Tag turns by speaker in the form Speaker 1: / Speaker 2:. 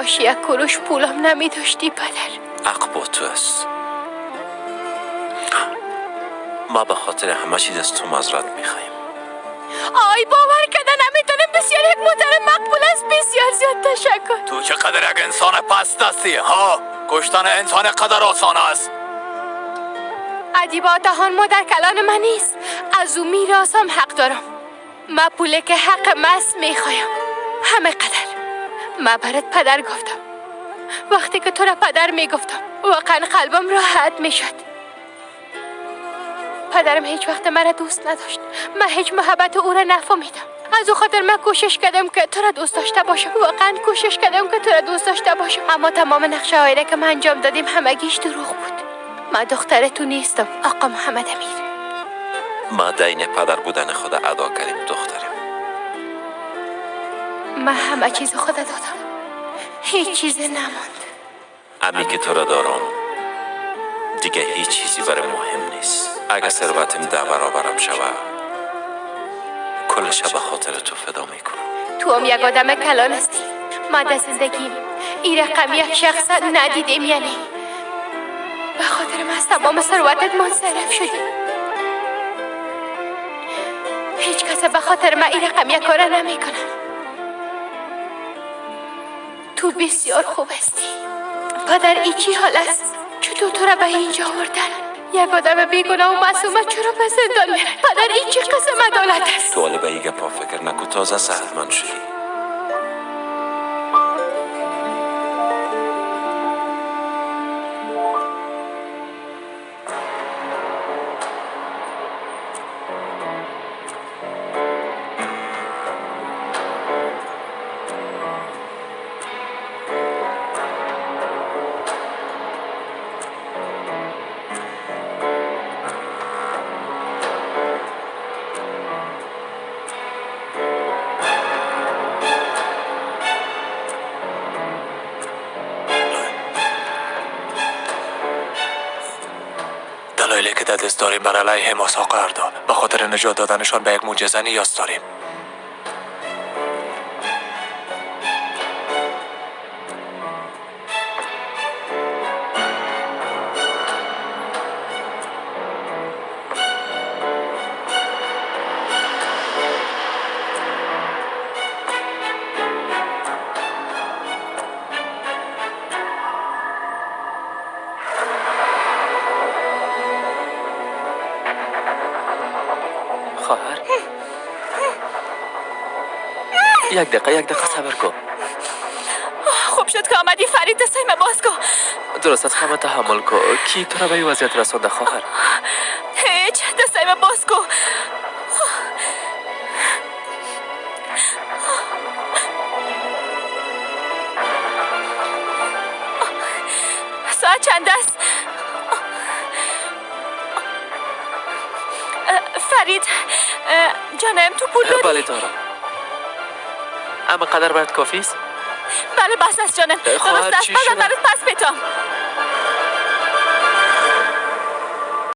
Speaker 1: کاش یک قروش پولم نمی داشتی پدر.
Speaker 2: حق با تو است. ما به خاطر همه چیز از تو معذرت میخوایم.
Speaker 1: آی باور کرده نمیتونم. بسیار یک مادر مقبول است. بسیار زیاد تشکر.
Speaker 3: تو چقدر یک انسان پست هستی ها؟ کشتن انسان قدر آسان است.
Speaker 1: ادیبا دهان مادر کلان من نیست. از او میراثم حق دارم. ما پوله که حق مست میخوایم. همه قدر ما برات پدر گفتم. وقتی که تو را پدر میگفتم واقعا قلبم راحت میشد. پدرم هیچ وقت مرا دوست نداشت. من هیچ محبت او را نفهمیدم. از او خاطر من کوشش کردم که تو را دوست داشته باشم. واقعا کوشش کردم که تو را دوست داشته باشم. اما تمام نقشه هایی را که من انجام دادیم همگیش دروغ بود. من دختر تو نیستم آقا محمد امیر.
Speaker 2: ما دین پدر بودن خود ادا کردیم دخترم.
Speaker 1: من همه چیز خود دادم. هیچ چیز نماند.
Speaker 2: امی که تو را دارم دیگه هیچ چیزی برای مهم نیست. اگه ثروتم 10 برابرم شود کلش به خاطر تو فدا میکنم.
Speaker 1: تو هم یک آدم کلان هستی. من در زندگیم این رقم یک شخص ندیدیم. یعنی به خاطر من از تمام ثروتت منصرف شدی. هیچ کس به خاطر من این رقم یک کار نمیکنه. تو بسیار خوب هستی. پدر ای چی حال است؟ چطور تو را به اینجا آوردن؟ یک آدم بیگناه و معصومه چرا به زندان میرن؟ پدر این چه قسم عدالت است؟
Speaker 2: تو حالا به این گپا فکر نکن. تازه صحتمند شدی.
Speaker 3: دلایلی که در دست داریم بر علیه ماسا قرار داد. به خاطر نجات دادنشان به یک معجزه نیاز داریم.
Speaker 4: خواهر یک دقیقه صبر کن.
Speaker 5: خوب شد که آمدی فرید. دستای من باز کن.
Speaker 4: درست از همه تحمل کن. کی تو را به این وضعیت رسانده خواهر؟
Speaker 5: هیچ. دستای من باز کن. ساعت چند است؟ فرید جانم تو پول داری؟
Speaker 4: بله دارم. اما قدر باید کافی است؟
Speaker 5: بله بس است جانم.
Speaker 4: خواهر
Speaker 5: درست است.
Speaker 4: چی
Speaker 5: بازم
Speaker 4: شده؟
Speaker 5: برات پس بتام.